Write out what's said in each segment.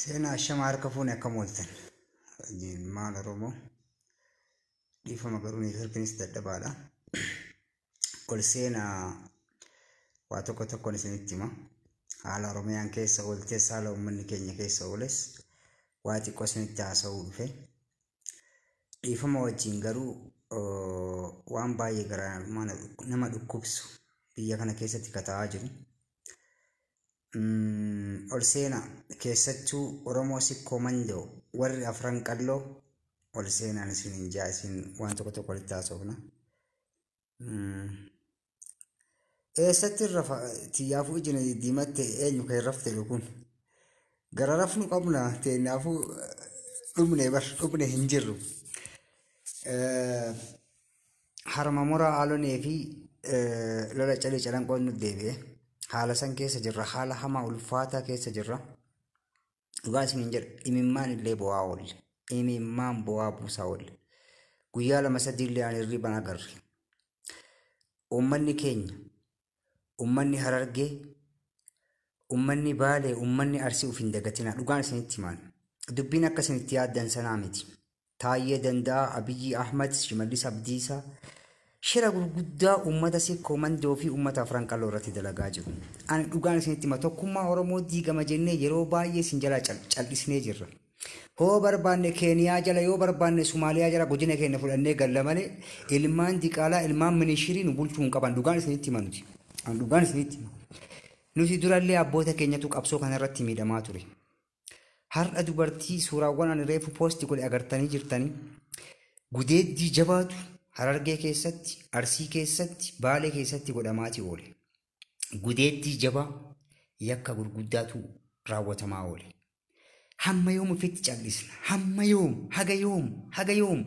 Seenaa ashamaa harka fuune akkam ooltan? Maal Oromoo? Dhiifama garuu neetworkiinis dadhabaadha. Ol seenaa waa tokko tokkoon isinitti hima. Haala Oromiyaan keessa ooltes haala uummanni keenya keessa ooles waa xiqqoo isinitti haasa'uu dhufe. Dhiifama wajjin garuu waan baay'ee garaa nama dhukkubsu biyya kana keessatti kata'aa jiru. Ol seenaa keessattuu Oromoo Sikkoo Mandoo warri afran qalloo ol seenaan isin jaa isin waan tokko tokko walitti haasofna. Eessatti rafa tiyyaafuu ijina diddiimatte eenyu kan rafte kun? Gara rafnu qabna teenyaafuu dhumne bar dhumne hin jirru. Harma muraa haalonee fi lola calee calanqoon nu deebi'e. Haala san keessa jirra. Haala hamaa ulfaataa keessa jirra. Dhugaa isiniin jedha imimmaan illee bo'aa oolle. Imimmaan bo'aa buusaa oolle. Guyyaa lama sadii illee ani hirriban agarre. Uummanni keenya, uummanni Harargee, uummanni Baalee, uummanni Arsii of hin dagatinaa. Dhugaan isinitti himaan. Dubbiin akka isinitti yaaddan sanaa miti. Taayyee Danda'aa, Abiyyi Ahmad, Shimallis Abdiisaa shira gurguddaa uummata Sikkoo Mandoo fi uummata Afran Qalloo irratti dalagaa jiru. Ani dhugaan isinitti hima tokkummaa Oromoo diigama jennee yeroo baay'ee isin jalaa cal'isnee jirra. Hoo barbaanne Keeniyaa jala yoo barbaanne Somaaliyaa jala godina keenya fudhannee galla malee ilmaan diqaalaa ilmaan minishirii nu bulchuu hin qaban dhugaan isinitti hima nuti. Ani dhugaan isinitti hima. Nuti durallee abboota keenyatu qabsoo kanarratti miidhamaa ture. Har'a dubartii suuraawwan ani reefu poosti godhe agartanii jirtanii gudeeddii jabaatu Harargee keessatti, Arsii keessatti, Baalee keessatti godhamaati oole. Gudeeddii jabaa yakka gurguddaatu raawwatamaa oole. Hamma yoom ofitti cal'isna? Hamma yoom? Haga yoom? Haga yoom?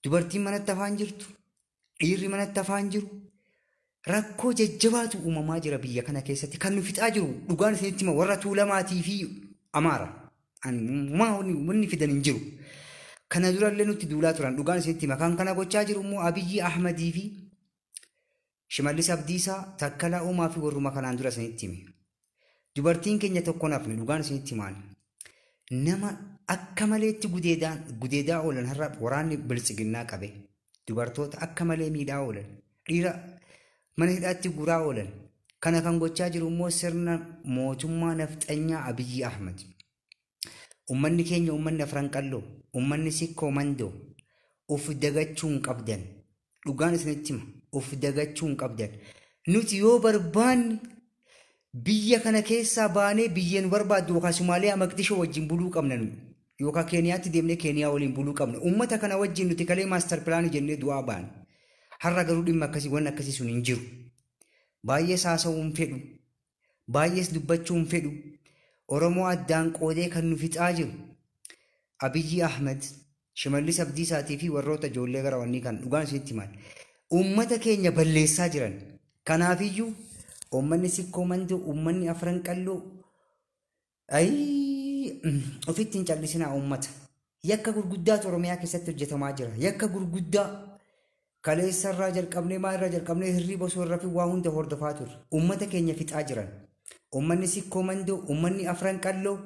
Dubartiin manatti afaan jirtu, dhiirri manatti afaan jiru, rakkoo jajjabaatu uumamaa jira biyya kana keessatti. Kan nu fixaa jiru dhugaan isinitti hima warra Tuulamaatii fi Amaara. Wanni fidan hin jiru. Kana durallee nutti duulaa turan dhugaan isinitti hima. Kan kana gochaa jiru immoo Abiyyi Ahmadii fi Shimallis Abdiisaa, Takkalaa Uumaa fi warruma kanaan dura isinitti hime. Dubartiin keenya tokko nafne dhugaan isinitti himaan. Nama akka maleetti gudeedaa oolan har'a waraanni biltsiginnaa qabe. Dubartoota akka malee miidhaa oolan. Dhiira mana hidhaatti guuraa oolan. Kana kan gochaa jiru immoo sirna mootummaa nafxanyaa Abiyyi Ahmad. Uummanni keenya uummanni Afran Qalloo, uummanni Sikkoo Mandoo of dagachuu hin qabdan. Dhugaan isinitti hima of dagachuu hin qabdan. Nuti yoo barbaanne biyya kana keessaa baanee biyya nu barbaaddu yookaan Somaaliyaa Maqdishoo wajjin buluu qabna nu. Yookaan Keeniyaatti deemnee Keeniyaa waliin buluu qabna. Uummata kana wajjin nuti kalee maastar pilaanii jennee du'aa baane. Har'a garuu dhimma akkasii wanni akkasii sun hin jiru. Baay'ees haasa'uu hin fedhu. Baay'ees dubbachuu hin fedhu. Oromoo addaan qoodee kan nu fixaa jiru. Abiyyi Ahmed, Shimallis Abdiisaatii fi warroota ijoollee gara wannii kan dhugaan isinitti himan. Uummata keenya balleessaa jiran. Kanaafiyyuu uummanni Sikkoo Mandoo, uummanni Afran Qalloo ofitti hin callisinaa uummata. Yakka gurguddaatu Oromiyaa keessatti hojjetamaa jira. Yakka gurguddaa kaleessa irraa jalqabnee maal irraa jalqabnee hirriiba osoo hin rafin waa hunda hordofaa turre. Uummata keenya fixaa jiran. Uummanni Sikkoo Mandoo, uummanni Afran Qalloo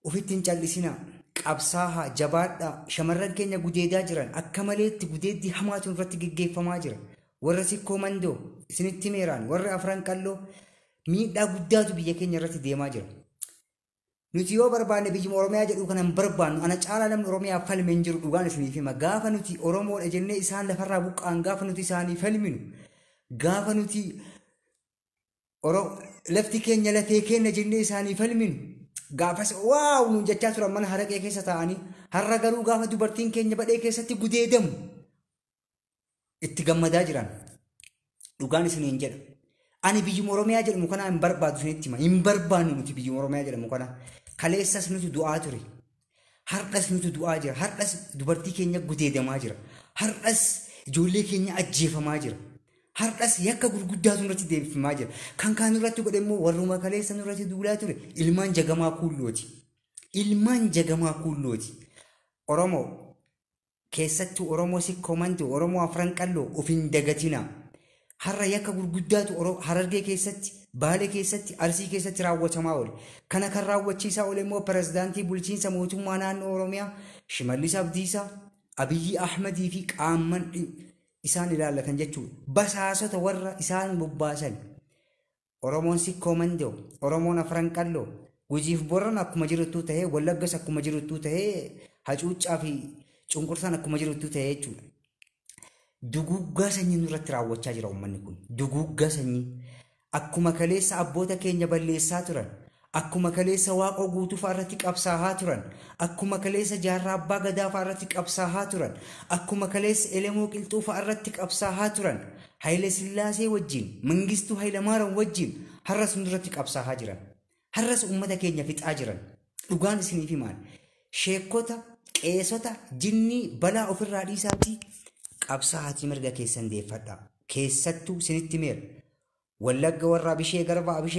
ofitti hin callisinaa. Qabsaahaa, jabaadhaa, shamarran keenya gudeedaa jiran akka maleetti gudeeddii hamaatu irratti geggeeffamaa jira. Warra Sikkoo Mandoo isinitti meeraan warra Afran Qalloo miidhaa guddaatu biyya keenya irratti deemaa jira. Nuti yoo barbaanne biyyuma Oromiyaa jedhu kana hin barbaannu. Ana caalaa namni Oromiyaa falme hin jiru dhugaan isiniif hima. Gaafa nuti Oromoodha jennee isaan lafarraa buqqaan gaafa nuti isaanii falminu gaafa nuti lafti keenya lafee keenya jennee isaanii falminu gaafas waaw nuun jechaa turan mana haraqee keessa taa'anii har'a garuu gaafa dubartiin keenya badhee keessatti gudeedamu itti gammadaa jiran dhugaan isiniin jedha. Ani biyyuma Oromiyaa jedhamu kana hin barbaadu isinitti hima. Hin barbaannu nuti biyyuma Oromiyaa jedhamu kana. Kaleessas nuti du'aa ture. Har'as nuti du'aa jira. Har'as dubartii keenya gudeedamaa jira. Har'as ijoollee keenya ajjeefamaa jira. Har'as yakka gurguddaatu nurratti deebifamaa jira. Kan kaan nurratti godhe immoo warruma kaleessa nurratti duulaa ture ilmaan jagamaa kuullooti. Ilmaan jagamaa kuullooti. Oromoo keessattuu Oromoo Sikkoo Mandoo, Oromoo Afran Qalloo of hin dagatinaa. Har'a yakka gurguddaatu Harargee keessatti, Baalee keessatti, Arsii keessatti raawwatamaa oole. Kana kan raawwachiisaa oole immoo pirezidaantii bulchiinsa mootummaa naannoo Oromiyaa Shimallis Abdiisaa, Abiyyi Ahmadii fi qaamman isaan ilaallatan jechuudha. Basaasota warra isaan bobbaasan. Oromoon Sikkoo Mandoo, Oromoon Afran Qalloo, Gujiif Boran akkuma jiruttuu ta'ee, Wallaggas akkuma jiruttuu ta'ee, hacuuccaa fi cunqursaan akkuma jiruttuu ta'ee jechuudha. Duguuggaa sanyii nurratti raawwachaa jira uummanni kun. Duguuggaa sanyii. Akkuma kaleessa abboota keenya balleessaa turan, akkuma kaleessa Waaqoo Guutuu fa'aa irratti qabsaa'aa turan, akkuma kaleessa Jaarraa Abbaa Gadaa fa'aa irratti qabsaa'aa turan, akkuma kaleessa Elemoo Qilxuu fa'aa irratti qabsaa'aa turan, Haayile Sillaasee wajjin, Mangistuu Haayilamaariyaam wajjin har'as nurratti qabsaa'aa jiran. Har'as uummata keenya fixaa jiran. Dhugaan isiniif himaan. Sheekota, qeesota, jinnii balaa ofirraa dhiisaatii qabsaa'aatii mirga keessan deeffadhaa. Keessattuu isinitti meera. Wallagga warra Abishee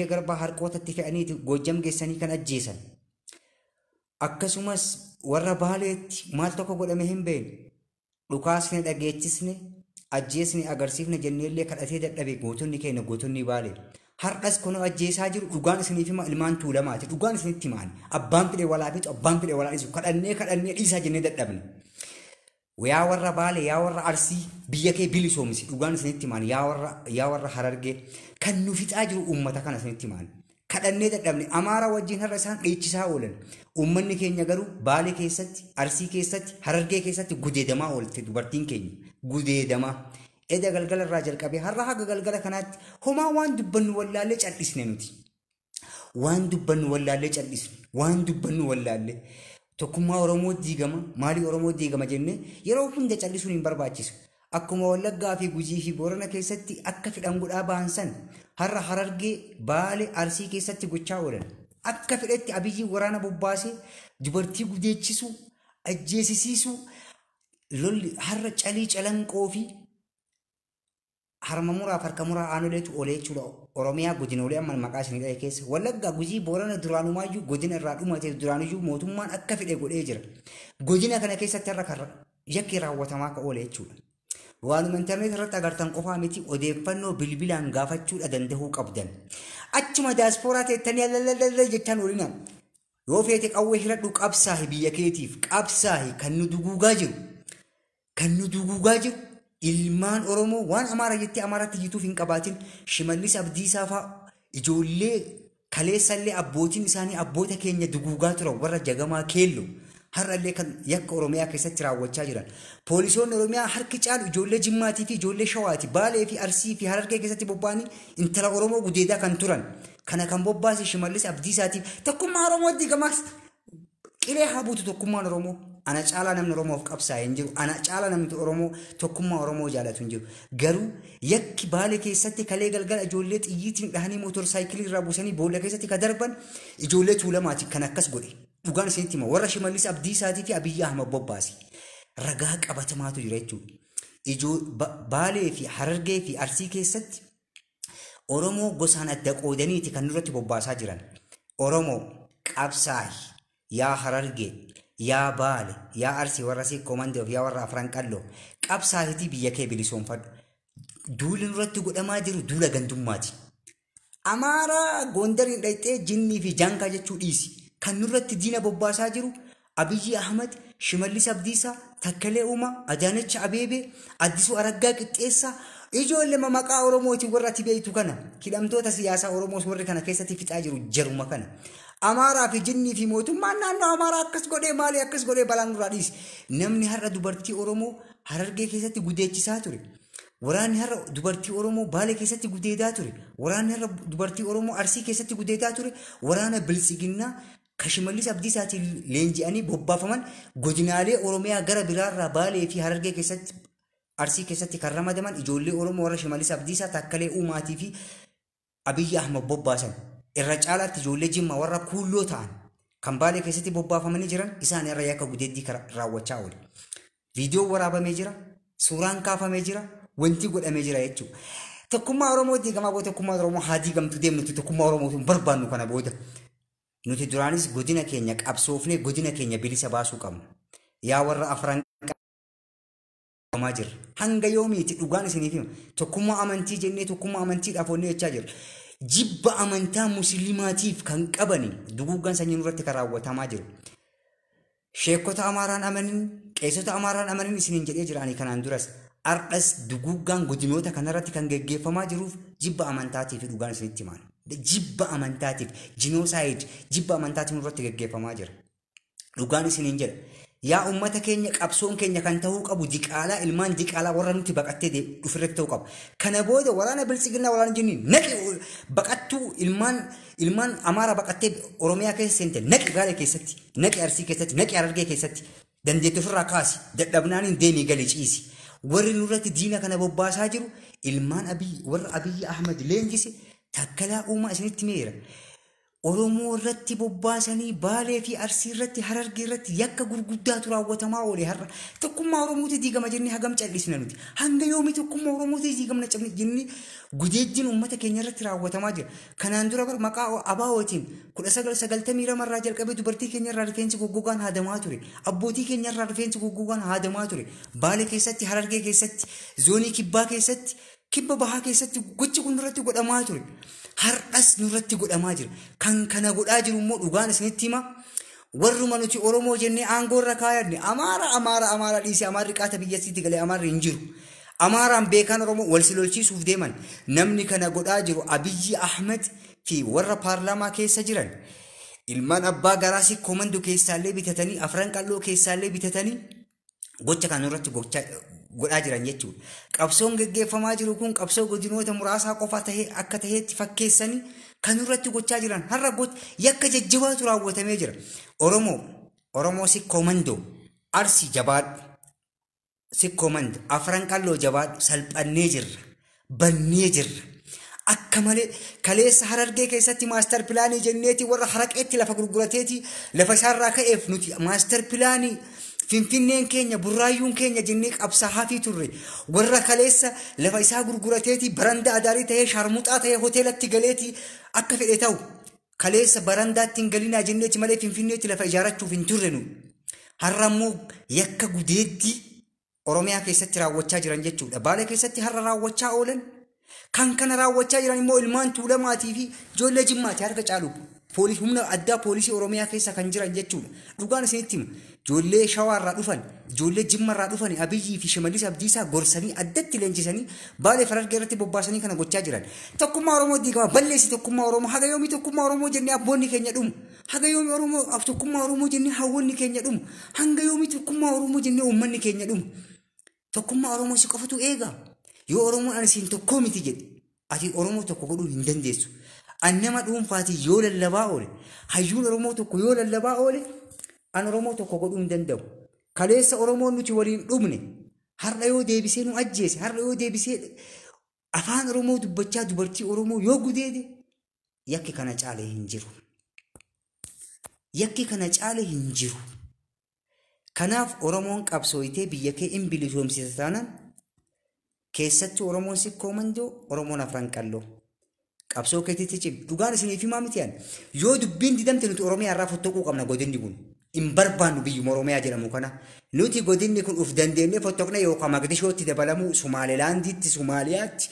Garbaa harqootatti fe'aniiti Goojjam geessanii kan ajjeesan. Akkasumas warra Baaleetti maal tokko godhame hin beekne. Dhukaasne dhageechisne, ajjeesne agarsiifne jenneellee kadhatee dadhabe gootonni keenya gootonni Baalee. Har'as kunoo ajjeesaa jiru dhugaan isiniif hima ilmaan Tuulamaati. Dhugaan isinitti himaan. Abbaan fedhe walaa fixu, abbaan fedhe walaa dhiisu. Kadhannee kadhannee dhiisaa jennee dadhabne. Yaa warra Baalee, yaa warra Arsii, biyya kee bilisoomsi. Dhugaan isinitti himaan. Yaa warra Harargee. Kan nu fixaa jiru uummata kana isinitti himaan. Kadhannee dadhabne. Amaara wajjin har'a isaan dheechisaa oolan. Uummanni keenya garuu Baalee keessatti, Arsii keessatti, Harargee keessatti gudeedamaa oolte dubartiin keenya. Gudeedamaa. Eda galgala irraa jalqabee har'a haga galgala kanaatti homaa waan dubbannu wallaallee cal'isne nuti. Waan dubbannu wallaallee cal'isne. Waan dubbannu wallaallee. Tokkummaa Oromoo diigama, maalii Oromoo diigama jennee yeroo hunda cal'isuun hin barbaachisu. Akkuma Wallaggaa fi Gujii fi Boorana keessatti akka fedhan godhaa ba'an san har'a Harargee, Baalee, Arsii keessatti gochaa oolan. Akka fedhetti Abiyyi waraana bobbaasee dubartii gudeechisuu, ajjeesisiisuu, lolli har'a Calii Calanqoo fi harma muraaf harka muraa aanoleetu oolee jechuudha. Oromiyaa godinoolee amma maqaa isinii dha'e keessa. Wallaggaa, Gujii, Boorana duraanumayyuu godina irraa dhumate duraanuyyuu mootummaan akka fedhe godhee jira. Godina kana keessatti har'a kan yakki raawwatamaa akka oole jechuudha. Waanuma intarneet irratti agartan qofaa miti odeeffannoo bilbilaan gaafachuudha danda'uu qabdan. Achuma daaspooraa teettanii lalalala jechaan oolina. Yoo feete qawwee hiradhu qabsaahi biyya keetiif qabsaahi kan nu duguugaa jiru. Kan nu duguugaa jiru ilmaan Oromoo waan Amaara jettee Amaaraatti jituuf hin qabaatin. Shimallis Abdiisaa fa'aa ijoollee kaleessallee abbootiin isaanii abboota keenya duguugaa turan warra Jagamaa Keelloo. Har'allee kan yakka Oromiyaa keessatti raawwachaa jiran. Poolisoonni Oromiyaa harki caalu ijoollee Jimmaatii fi ijoollee Shawaati. Baalee fi Arsii fi Harargee keessatti bobba'anii intala Oromoo gudeedaa kan turan. Kana kan bobbaase Shimallis Abdiisaatiif tokkummaa Oromoo diigamaas qilee haa buutu tokkummaan Oromoo. Ana caalaa namni Oromoof qabsaa'e hin jiru. Ana caalaa namni Oromoo tokkummaa Oromoo jaalatu hin jiru. Garuu yakki Baalee keessatti kalee galgala ijoollee xiyyiitiin dhahanii mootorsaayikilii irraa buusanii boolla keessatti ka darban ijoollee Tuulamaati kan akkas godhe. Dhugaan isinitti hima. Warra Shimallis Abdiisaatii fi Abiyyi Ahmad bobbaase. Ragaa qabatamaatu jira jechuudha. Baalee fi Harargee fi Arsii keessatti Oromoo gosaan adda qoodaniiti kan nurratti bobbaasaa jiran. Oromoo qabsaahi, yaa Harargee, yaa Baale, yaa Arsii warra Sikkoo Mandoo fi yaa warra Afran Qalloo qabsaahitii biyya kee bilisoomfadhu. Duulli nurratti godhamaa jiru duula gandummaati. Amaaraa Gondariin dhaqxee jinnii fi jaankaa jechuu dhiisi. Kan nurratti diina bobbaasaa jiru Abiyyi Ahmad, Shimallis Abdiisaa, Takkalee Uumaa, Adaanech Abeebee, Addisuu Araggaa Qixxeessaa, ijoollee maqaa Oromootiin warra ati beektu kana hidhamtoota siyaasaa Oromoos warri kana keessatti fixaa jiru jaruma kana. Amaaraa fi jinnii fi mootummaan naannoo Amaaraa akkas godhee maalii akkas godhee balaa nurraa dhiisi. Namni har'a dubartii Oromoo Harargee keessatti gudeechisaa ture. Waraanni har'a dubartii Oromoo Baalee keessatti gudeedaa ture. Waraanni har'a dubartii Oromoo Arsii keessatti gudeedaa ture. Waraana Biltsiginnaa kan Shimallis Abdiisaatiin leenji'anii bobbaafaman godinaalee Oromiyaa gara biraarraa Baalee fi Harargee keessatti Arsii keessatti kan ramadaman ijoollee Oromoo warra Shimallis Abdiisaa, Takkalee Uumaatii fi Abiyyi Ahmad bobbaasan. Irra caalaatti ijoollee Jimmaa warra kuulloo ta'an kan Baalee keessatti bobbaafamanii jiran isaan irra yakka gudeeddii raawwachaa oole. Viidiyoon waraabamee jira, suuraan kaafamee jira, wanti godhamee jira jechuudha. Tokkummaa Oromoo diigamaa booda tokkummaa Oromoo haa diigamtu deemnuti tokkummaa Oromootu hin barbaannu kana booda. Nuti duraanis godina keenya qabsoofnee godina keenya bilisa baasuu qabna. Yaa warra afran qabamaa jirra. Hanga yoomiiti dhugaan isiniif hima. Tokkummaa amantii jennee tokkummaa amantiidhaaf onnee jechaa jirra. Jibba amantaa musliimaatiif kan qabani duguuggaan sanyii nurratti kan raawwatamaa jiru. Sheekota Amaaraan amanin, qeessota Amaaraan amanin isiniin jedhee jira ani kanaan duras. Ardhas duguuggaan godinoota kanarratti kan geggeeffamaa jiruuf jibba amantaatiif dhugaan isinitti himaan. Jibba amantaatiif genocide jibba amantaatiin nurratti geggeeffamaa jira. Dhugaan isiniin jedha. Yaa uummata keenya qabsoon keenya kan ta'uu qabu diqaalaa ilmaan diqaalaa warra nuti baqattee dhufirratti ta'uu qaba. Kana booda waraana biltsiginnaa waraana jinni naqi baqattuu ilmaan Amaara baqattee Oromiyaa keessa seente naqi Baalee keessatti, naqi Arsii keessatti, naqi Harargee keessatti dandeettii ofirraa kaasi dadhabnaaniin deemii gali ciisi. Warri nurratti diina kana bobbaasaa jiru ilmaan Abiy warra Abiy Ahmad leenjise Takkalaa Uumaa isinitti meera. Oromoo irratti bobbaasanii Baalee fi Arsii irratti Harargee irratti yakka gurguddaatu raawwatamaa oole har'a. Tokkummaa Oromooti diigama jennee hagam callisna nuti. Hanga yoomii tokkummaa Oromooti diigamna jennee gudeejjiin uummata keenya irratti raawwatamaa jira. Kanaan dura bar maqaa ABO'tiin 1992 irraa jalqabee dubartii keenya irraa rifeensi goggogaan haadamaa ture. Abbootii keenya irraa rifeensi goggogaan haadamaa ture. Baalee keessatti, Harargee keessatti, zoonii kibbaa keessatti, kibba bahaa keessatti gochi kun irratti godhamaa ture. Har'as nurratti godhamaa jira. Kan kana godhaa jiru immoo dhugaan isinitti hima. Warruma nuti Oromoo jennee aangoo irra kaayanne Amaara Amaara Amaara dhiisee Amaarri qaata biyyattiitti galee Amaarri hin jiru. Amaaraan beekaan Oromoo wal silolchiisuuf deeman. Namni kana godhaa jiru Abiyyi Ahmed fi warra paarlaamaa keessa jiran. Ilmaan abbaa garaasii komandoo keessaallee bitatanii afran qalloo keessaallee bitatanii gocha kana irratti godhaa jiran jechuudha. Qabsoon geggeeffamaa jiru kun qabsoo godinoota muraasaa qofa tahee akka taheetti fakkeessanii kan irratti gochaa jiran har'a yakka jajjabaatu raawwatamee jira. Oromoo sikkoo mandoo Arsii jabaadhu, sikkoo mandoo afran qalloo jabaadhu salphannee jirra, bannee jirra. Akka malee kaleessa Harargee keessatti maastar pilaanii jenneeti warra haraqeetti lafa gurgurateeti lafa isaarraa ka'eef nuti maastar pilaanii Finfinneen keenya burraayyuun keenya jennee qabsaa'aa fi turre warra kaleessa lafa isaa gurgurateeti barandaa adaarii ta'ee sharmuxaa ta'ee hoteelatti galeeti akka fedhe ta'u kaleessa barandaatti hin galinaa jenneeti malee Finfinneetti lafa ijaarrachuuf hin turre nu. Har'a immoo yakka gudeeddii Oromiyaa keessatti raawwachaa jiran jechuudha. Baalee keessatti har'a raawwachaa oolan kan kana raawwachaa jiran immoo ilmaan Tuulamaatii fi ijoollee Jimmaati harka caalu. Poolisii humna addaa poolisii Oromiyaa keessa kan jiran jechuudha. Dhugaan isinitti hima. Ijoollee Shawaarraa dhufan, ijoollee Jimmarraa dhufan Abiyyii fi Shimallis Abdiisaa gorsanii addatti leenjisanii Baalee Harargee irratti bobbaasanii kana gochaa jiran. Tokkummaa Oromoo diigama balleessi tokkummaa Oromoo haga yoomii tokkummaa Oromoo jennee abboonni keenya dhumu. Haga yoomii Oromoo tokkummaa Oromoo jennee hawwanni keenya dhumu. Hanga yoomii tokkummaa Oromoo jennee uummanni keenya dhumu. Tokkummaa Oromoo si qofatu eega. Yoo Oromoon ani siin tokkoo miti jedhe ati Oromoo tokko godhuu hin dandeessu. An nama dhuunfaatii yoo lallabaa oole, hayyuun Oromoo tokko yoo lallabaa oole, an Oromoo tokko godhuu hin danda'u. Kaleessa Oromoon nuti waliin dhumne, har'a yoo deebisee nu ajjeese, har'a yoo deebisee afaan Oromoo dubbachaa dubartii Oromoo yoo gudeede, yakki kana caale hin jiru. Yakki kana caale hin jiru. Kanaaf Oromoon qabsooyitee biyya kee hin bilisoomsisa taanaan keessatti Oromoon sikkoo mandoo, Oromoon afran qalloo. Qabsoo keetitti cimi. Dhugaan isiniif himaa miti ani. Yoo dubbiin didamte nuti Oromiyaa irraa fottoquu qabna godinni kun. Hin barbaannu biyyuma Oromiyaa jedhamu kana. Nuti godinni kun uf dandeenyee fottoqne yookaan Mogadishootti dabalamuu, Somaalilaandiitti, Somaaliyaatti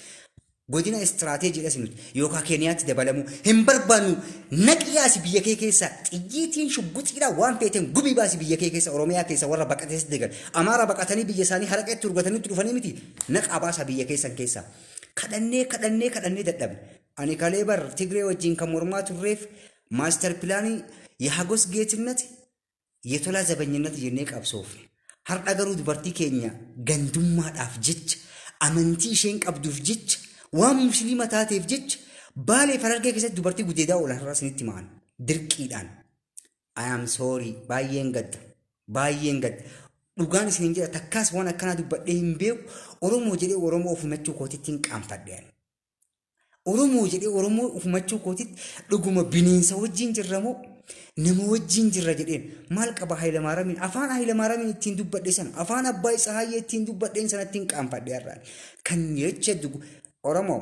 godina istiraateejiidhas nuti yookaan Keeniyaatti dabalamuu hin barbaannu. Naqi yaasi biyya kee keessa xiyyiitiin shugguxiidhaan waan feeteen gubii baasi biyya kee keessa Oromiyaa keessa warra baqatee sitti deegan. Amaara baqatanii biyya isaanii haraqeetti urgatanii dhufanii miti naqaa baasa biyya keessan keessa. Kadhannee kadhannee kadhannee dadhabne. Ani kalee bar Tigree wajjin kan mormaa turreef maastar pilaanii የሀጎስ ጌትነት የቶላ ዘበኝነት jennee qabsoofne. Har'a garuu dubartii keenya gandummaadhaaf jecha amantii isheen qabduuf jecha waan musliima taateef jecha Baalee Harargee keessatti dubartii gudeedaa oolan har'a isinitti ma'an dirqiidhaan. I am sorry baay'een gadda baay'een gadda. Dhugaan isiniin jedha takkaas waan akkanaa dubbadhee hin beeku Oromoo jedhee Oromoo ofumachuu kootitti hin qaanfadhe. Oromoo jedhee Oromoo ofumachuu kootitti dhuguma bineensa wajjin jirra moo nama wajjin jirra jedheen maal qaba Hayilamaaramiin afaan Hayilamaaramiin ittiin dubbadhe sana afaan Abbaay Tsahaayyee ittiin dubbadheen sana ittiin qaanfadhe har'aan. Kan jecha Oromoo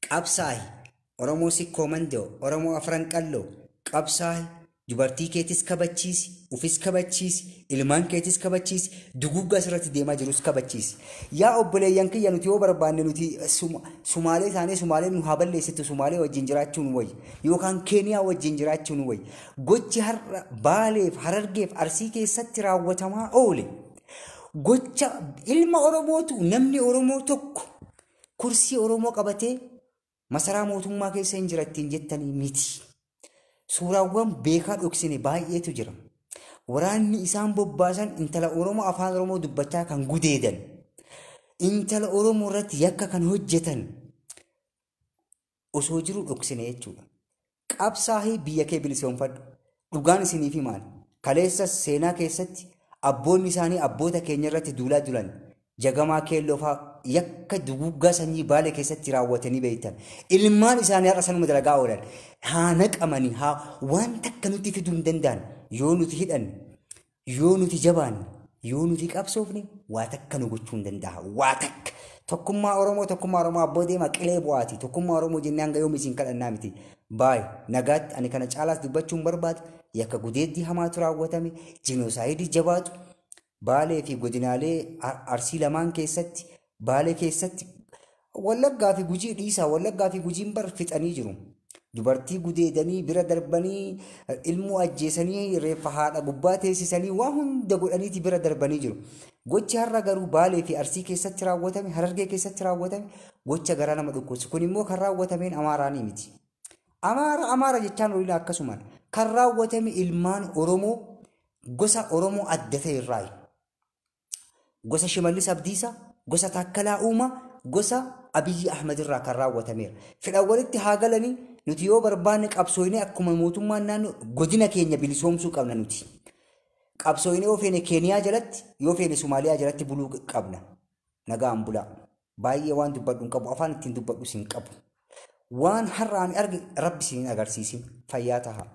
qabsaahi Oromoo sikkoo mandoo Oromoo afran qalloo qabsaahi Dubartii keetis kabachiisi, ufis kabachiisi, ilmaan keetis kabachiisi, duguggaa asirratti deemaa jirus kabachiisi. Yaa obboleeyyan kiyya, nuti yoo barbaanne nuti Sumaalee taanee Sumaalee nu haa balleessitu, Sumaalee wajjin jiraachuu nu wayya. Yookaan Keeniyaa wajjin jiraachuu nu wayya. Gochi har'a Baaleef, Harargeef, Arsii keessatti raawwatamaa oole. Gocha ilma Oromootu, namni Oromoo tokko kursii Oromoo qabatee masaraa mootummaa keessa hin jira ittiin jettanii miti. Suuraawwan beekaa dhoksine baay'eetu jira. Waraanni isaan bobbaasan intala Oromoo afaan Oromoo dubbachaa kan gudeedan, intala Oromoo irratti yakka kan hojjetan osoo jiru dhoksine jechuudha. Qabsaa'ii biyya kee bilisoomfadhu. Dhugaan isiniif himaan. Kaleessa seenaa keessatti abboonni isaanii abboota keenya irratti duulaa dulan. Jagamaa Keelloo fa'aa yakka duguggaa sanyii Baalee keessatti raawwatanii beektan. Ilmaan isaanii har'a sanuma dalagaa oolan. Haa naqamanii, haa waan takka nuti fiduu hin danda'an. Yoo nuti hidhanne, yoo nuti jabaanne, yoo nuti qabsoofne, waa takka nu gochuu hin danda'a. Waa takka. Tokkummaa Oromoo, tokkummaa Oromoo, abboo deema qilee bu'aati. Tokkummaa Oromoo jennee hanga yoom isin kadhannaa miti. Baay'ee nagaatti, ani kana caalaas dubbachuu hin barbaadu. Yakka gudeeddii hamaatu raawwatame. Jinosaayidii jabaatu. Baalee fi godinaalee Arsii lamaan keessatti, Baalee keessatti, Wallaggaa fi Gujii dhiisaa, Wallaggaa fi Gujiin bar fixanii jiru. Dubartii gudeedanii bira darbanii, ilmoo ajjeesanii, reeffa haadha gubbaa teessisanii, waan hunda godhaniiti bira darbanii jiru. Gochi har'a garuu Baalee fi Arsii keessatti raawwatame, Harargee keessatti raawwatame, gocha garaa nama dhukkubsu. Kun immoo kan raawwatameen Amaaraanii miti. Amaara Amaara jechaan oliin akkasumaan kan raawwatame ilmaan Oromoo gosa Oromoo adda ta'e irraayi. Gosa Shimallis Abdiisaa, gosa Taakkalaa Uumaa, gosa Abiyyi Ahmad irraa kan raawwatameera. Fedhan walitti haa galanii, nuti yoo barbaanne qabsooynee akkuma mootummaan naannoo godina keenya bilisoomsuu qabna nuti. Qabsooynee yoo feene Keeniyaa jalatti, yoo feene Somaaliyaa jalatti buluu qabna. Nagaan bulaa. Baay'ee waan dubbadhu hin qabu, afaan ittiin dubbadhus hin qabu. Waan har'a ani arge Rabbi isin hin agarsiisin. Fayyaa tahaa.